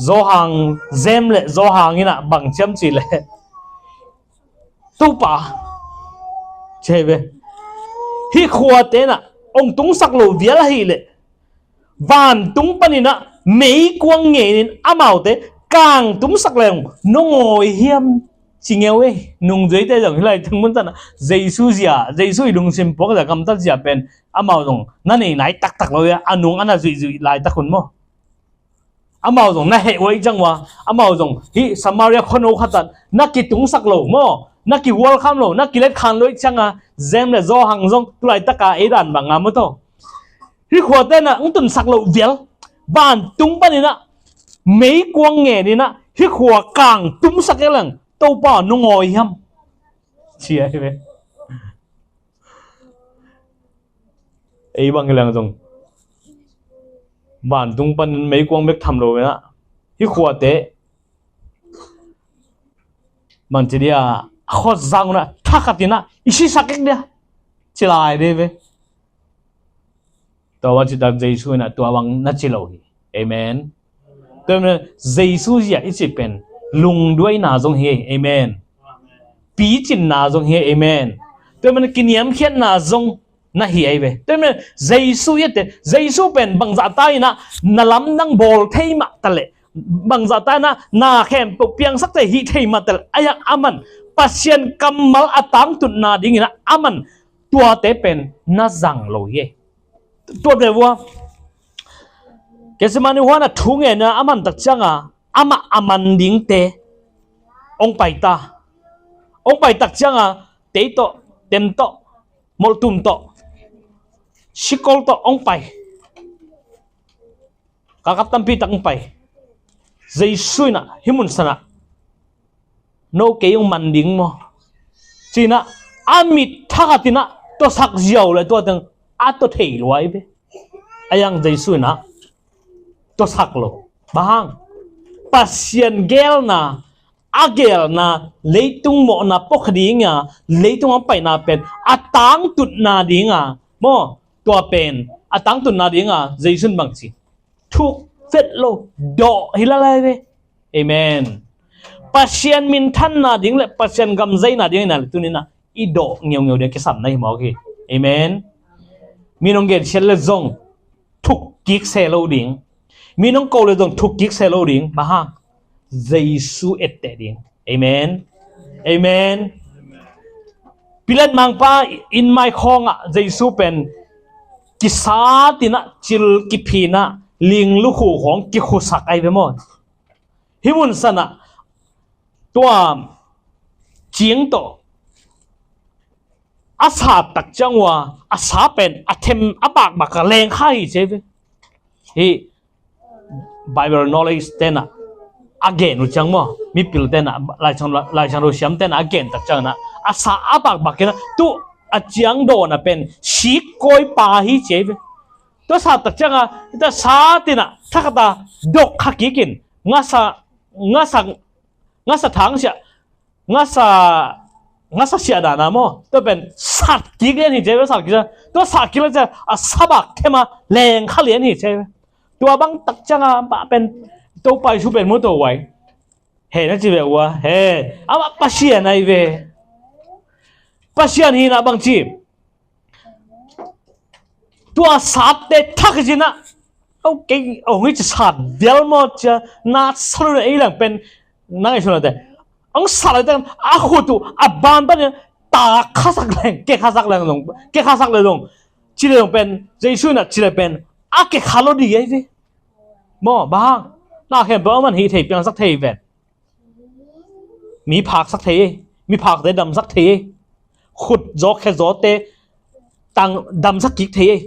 Johan, Jem le Johan inah bang ciam ci le, Topa, ci ai ve, hih khua tenah ong tungsak lo vial ahileh vantung paninah meikuang ngenin amaute kang tumsak leng nong awi hiam? Ci ngeu ei. Nungzuite zong hih lai teng mun tanah Jesu zia, Jesu i lungsim puak zia, gamtat zia pen amau zong na nei nai taktak lo ia, a nung a na zuihzuih laitak hun maw. Amau zong na heh uh ai ciang ua, amau zong hih Samaria khuano khatah na kitungsak lo maw, na kihualkham lo, na kiletkhan lo ai cianga Jem le Johan zong tulaitaka ei dan banga maw taw. Hih khua tenah ong tunsak loh vial, vantung paninah meikuang ngeninah hih khua kang tumsak e leng Topa nong awi hiam? Ci ai ve. Ei bang hi leng zong vantung panin meikuang bek tham lo inah hih khuate bang ci dia, a khawt zang unah thakhatinah i sisak ek dia ci lai dei ve. Tua bang citak Jesu inah tua bang na ci lo hi. Amen. Tua hi manin Jesu zia i ci pen lungduaina zong hi. Amen. Picinna zong hi. Amen. Tua hi manin kiniamkhiatna zong na hi ai ve. Tua hi manin Jesu i ette, Jesu pen bangzahta inah na lamdang bawl thei mah ta leh, bangzahta inah na khempeuh piangsak thei, hih thei mah ta leh, a hiang aman Pasian kammal a tangtutna dinginah aman tuate pen na zang lo hi. Tuate vua Gethsemane huana thu ngenna a man tak cianga amah a man dingte ong pai ta. Ong pai tak cianga tei tawh, tem tawh, molhtum tawh, sikol tawh ong pai. Kakap tampi tak ong pai. Jesu inah hih mun sanah no kei ong man ding maw? Cinah a mit thakhatinah tuasak ziau le tua teng a tua thei luai ve. A hiang Jesu inah tuasak lo. Bang hang? Pasian geelna, a geelna, leitung mawhna puak dinga leitung a paina pen a tangtutna dinga maw, tua pen a tangtutna dinga Jesu in bang ci? Thuk vet lo, dawh hi lalai ve. Amen. Pasian minthanna ding le Pasian gamzaina ding ina le tuninah i dawh ngeungeu ding kisam na hi mawk hi. Amen. Mi nong gensiat le zong thuk kik se lo ding. Mi nong ko le zong thuk kik se lo ding. Bang hang? Jesu etteh ding. Amen. Amen. Pilat mangpa in mai khawngah Jesu pen kisatinah cil kiphinah ling lukhu khawng kikhusak ai ve maw? Hih mun sanah tua cing tawh a sap tak ciang ua a sa pen a them a bakbak a leng kha hi ci ai ve. Hih Bible knowledge tenah a gen uh ciang maw, mipil tenah, Laisiang, Laisiangtho siam tenah a gen tak cianginah a sa a bakbak inah tu a ciang dawn a pen sik kawi pa hi ci ei ve. Tua sat tak cianga ita sat inah thakhata dok kha kikin ngasa ngasa ngasa thang siah ngasa ngasa siah dana maw, tua pen sat kik lian hi ci ei ve. Sat kik tua sat kik lian ciah a sabak thema leng kha lian hi ci ei ve. Tua bang tak cianga mah pen Topa Jesu pen mu to uai. He na ci ve ua he amah Pasian ai ve. Pasian hi na bang ci tua satte thak hi ci na. Au kei au ngi ci sat vial maw cia na salu na ei lang pen na ngai suna te ang sat lai te a khut uh a ban pan ta khasak leng ke khasak leng dong ke khasak leng dong ci le dong pen Jesu na ci le pen a ke kha lo di ai ve. Maw bang na khem pe aman hi thei piang sak thei ven. Mi phaksak thei ei, mi phakte damsak thei ei, khut zaw khe zawte tang damsak kik thei ei.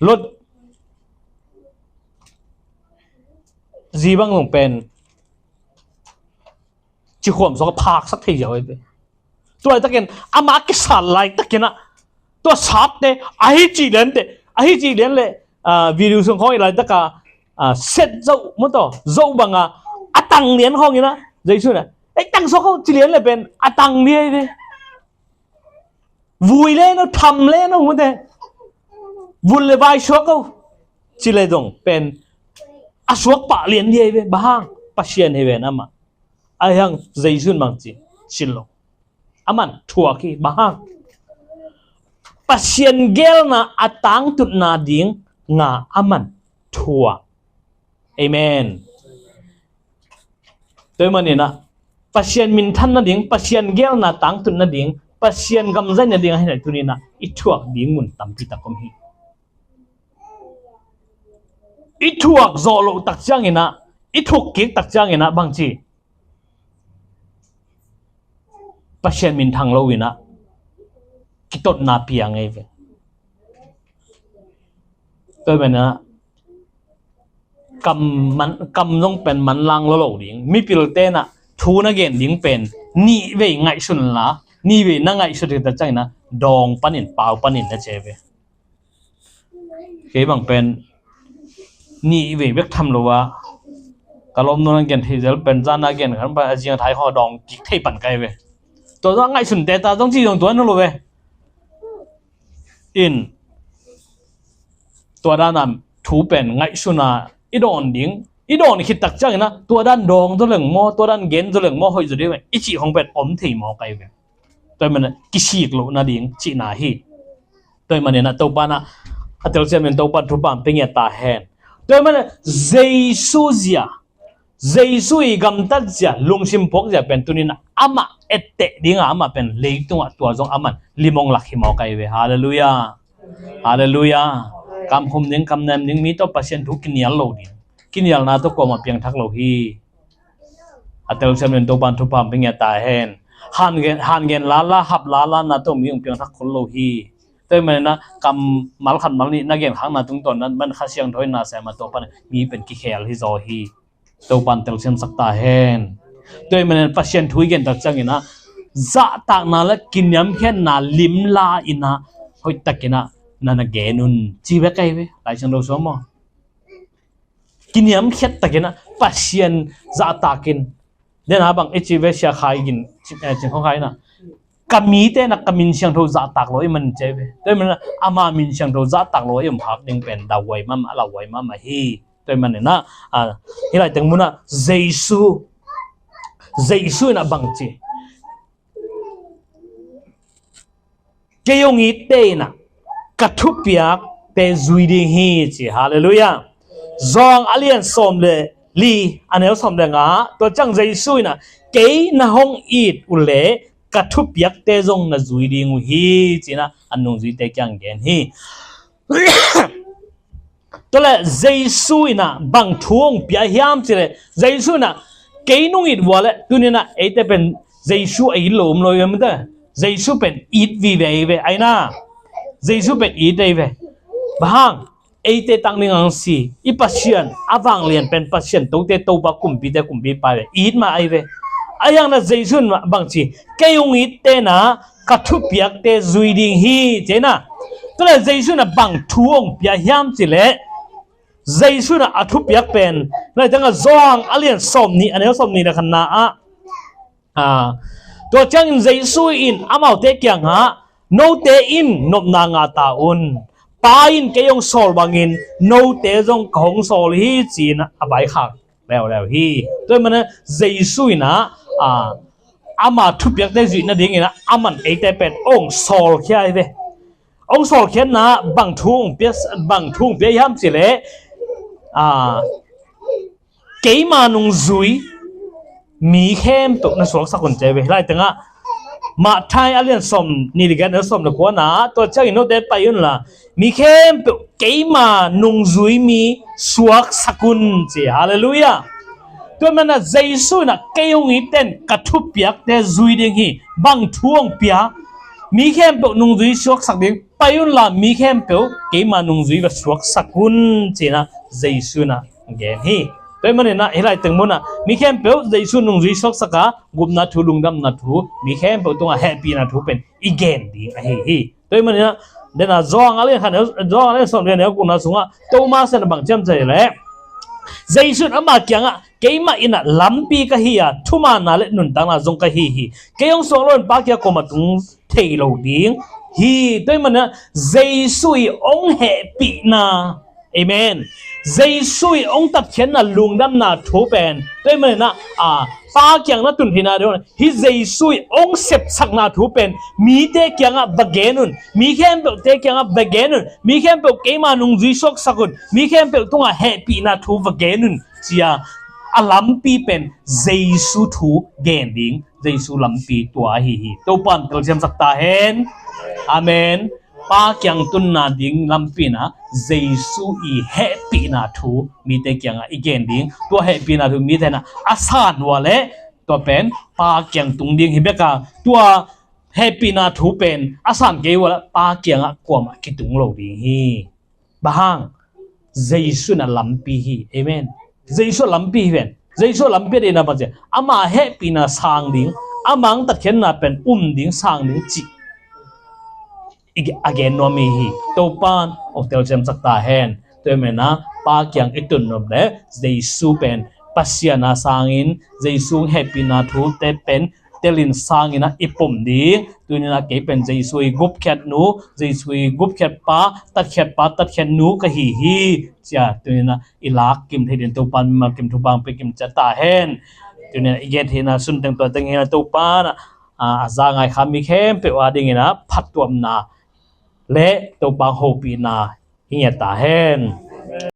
Lot zi bang zong pen cikhuam sawk a phaksak thei ziau ei ve. Tua laitakin amah a kisat laitakinah tua satte ahi cih liante ahi cih lian le video sung khawng i laitaka set zoh mawtaw zoh banga a tang lian khawngina Jesu na ei tang sawk ho ci lian le pen a tang liai ve. Vui le no tham le no mute vun le vai suak ho ci le dong pen a suak pah lian liai ve. Bang hang Pasian hi ven amah. Ahi hang Jesu in bang ci sin lo. Aman thuak hi bang hang Pasian gelna a tangtutna ding nga aman thuak. Amen. Tua maninah Pasian minthan nading Pasian gelna tangtut nading Pasian gamzai nading ahi nai tuninah i thuak ding mun tampi tak om hi. I thuak zawh loh tak cianginah i thuk kik tak cianginah bangci Pasian minthang loinah kitotna piang ei ve. Tua banah kam zong pen manlang lo lo ding mipil tenah thu na gen ding pen nih vei ngaihsun la nih vei na ngaihsun ding ta cianginah dawng panin pau panin na ce ve. Kei bang pen nih vei bek tham lo a ka lawm nuna gen thei zel pen zana gen khan pa a ziang thai haw dawng kik thei pan kai ve. Tua zong ngaihsun te ta zong ci zong tua nu lo ve. In tua dana thu pen ngaihsuna i dawn ding i dawn khit tak cianginah tua dan dawng zaw leng maw tua dan gen zaw leng maw hoih zaw ding i cih hong pen om thei maw kai ve. Tua hi manah kisik loh nading cihna hi. Tua hi maninah Topa nah a telsiam in Topa thupha pia ngiat ta hen. Tua hi manah Jesu zia Jesu i gamtat zia lungsim phuak zia pen tuninah amah etteh dinga amah pen leitungah tua zong aman limong lak hi maw kai ve. Halleluia. Halleluia. Kamkhum ding kamnem ding mi tawh Pasian thu kinial lo ding kinialna tawh kuamah piangthak lo hi. A telsiam in Topan thupha pia ngiat ta hen. Hangen lala hap lala na tawh mi hong piangthak khol lo hi. Tua hi manina kammal khat mal nih na genkhakna tungtawn nan man Kha Siangtho in na sem a Topan mi pen kikhel hi zaw hi. Topan telsiamsak ta hen. Tua hi manin Pasian thu i gentak cianginah zahtakna le kiniamkhiatna limla inah hoihtakinah na na gen un ci bek ahi ve. Lai Siangtho suam maw? Kiniamkhiat takinah Pasian zahtakin dena bang i ci ve sia khai gin cin khong khai inah ka mite na ka min siangtho zahtak lo i man ce ve. Tua i man ama min siangtho zahtak lo i om hak ding pen da huai mama la huai mama hi. Tua i man inah hi lai teng munah Jesu Jesu inah bang ci kei hong itte inah ka thupiakte zui ding hi ci. Halleluia. Zawng a lian sawm le li a neu sawm le nga tua ciang Jesu inah kei na hong it uh le ka thupiakte zong na zui ding uh hi cinah a nungzuite kiang gen hi. Tua le Jesu inah bang thu hong pia hiam cile Jesu inah kei nung it vua le tuninah eite pen Jesu a it lo um lo i ve mute. Jesu pen it vive i ve aina Jesu pen it ei ve. Bang hang eite tang ding ang si i Pasian a vanglian pen Pasian tote Topa kumpite kumpipa ve it mah ai ve. Ahi hangin ah Jesu in bang ci, kei hong itte in ah ka thupiakte zui ding hi, ci-in ah. Tua leh Jesu in ah bang thu hong pia hiam cih leh, Jesu in ah a thupiak pen, Lai Siangtho ah Johan a lian sawmnih, a neu sawmnih le khatna ah, ah, tua ciangin Jesu in amaute kiangah, note in nopna ngah ta un. Pa in kei hong sawl bangin note zong ka hong sawl hi, ci-in ah a vaikhak leuleu hi. Tua ahih manin ah Jesu in ah, ah, ama thupiakte zuih nadingin ah aman eite pen hong sawlkhia hi ve. Hong sawlkhiatna bang thu hong pia, bang thu hong pia hiam cih leh, ah, keima nungzui mi khempeuh na suaksak un, ci hi ve. Lai Siangtho ah Matthai a lian sawmnih le giat, a neu sawm le kuana ah, tua ciangin note pai unla mi khempeuh keima nungzui mi suaksak un, ci. Halleluiah. Tua ahih manin ah Jesu in ah kei hong itte in ka thupiakte zui ding hi. Bang thu hong pia? Mi khempeuh nungzui suaksak ding. Pai unla mi khempeuh keima nungzui va suaksak un, ci-in ah Jesu in ah gen hi. Tua ahih manin ah hih lai teng mun ah mi khempeuh Jesu nungzui suaksak a, gupna thu, lungdamna thu, mi khempeuh tungah hehpihna thu pen i gen ding ahi hi. Tua ahih manin ah, den ah Johan a lian khat, Johan a lian sawm le neu gukna sungah Thomas in ah bang ci hiam cih leh, Jesu in ama kiangah, keimah in ah lampi ka hi a, thumanna le nuntakna zong ka hi hi. Kei hong suang loin Pa kiang kuamah tung thei lo ding hi. Tua ahih manin ah Jesu i hong hehpihna, amen, Jesu i hong tatkhiatna lungdamna thu pen, tua ahih manin ah, a, Pa kiang na tun theihna ding, hih Jesu i hong sepsakna thu pen mite kiangah va gen un. Mi khempeuhte kiangah va gen un. Mi khempeuh keima nungzui suaksak un. Mi khempeuh tungah hehpihna thu va gen un, ci-a a lampi pen Jesu thu gen ding, Jesu lampi tua ahi hi. Topa'n telsiamsak ta hen. Amen. Pa kiang tunna ding lampi in ah Jesu i hehpihna thu mite kiangah i gen ding. Tua hehpihna thu mite in ah a san uh leh tua pen Pa kiang tung ding hi bek a, tua hehpihna thu pen a san kei uh leh Pa kiangah kuamah kitung lo ding hi. Bang hang? Jesu in ah lampi hi. Amen. Jesu lampi hi ven. Jesu lampi a deihna bang ci, ama hehpihna sang ding, ama hong tatkhiatna pen um ding, sang ding cih i, a gen nuam hi hi. Topa'n hong telsiamsak ta hen. Tua ahih manin ah Pa kiang i tun nop leh Jesu pen Pasian a sangin, Jesu hehpihna thute pen telin sangin ah i pom ding. Tuni-in ah kei pen Jesu i gupkhiat nu, Jesu i gupkhiat pa, tatkhiat pa, tatkhiat nu ka hi hi, ci-a tuni-in ah i lak kim thei ding Topa'n mimal kim thupha hong pia kim ciat ta hen. Tuni-in ah i gen theihna sung teng tua teng hi-in ah Topa'n, a, a za ngai kha mi khempeuh a dingin ah phattuamna le Topa hopihna hi ngiat ta hen.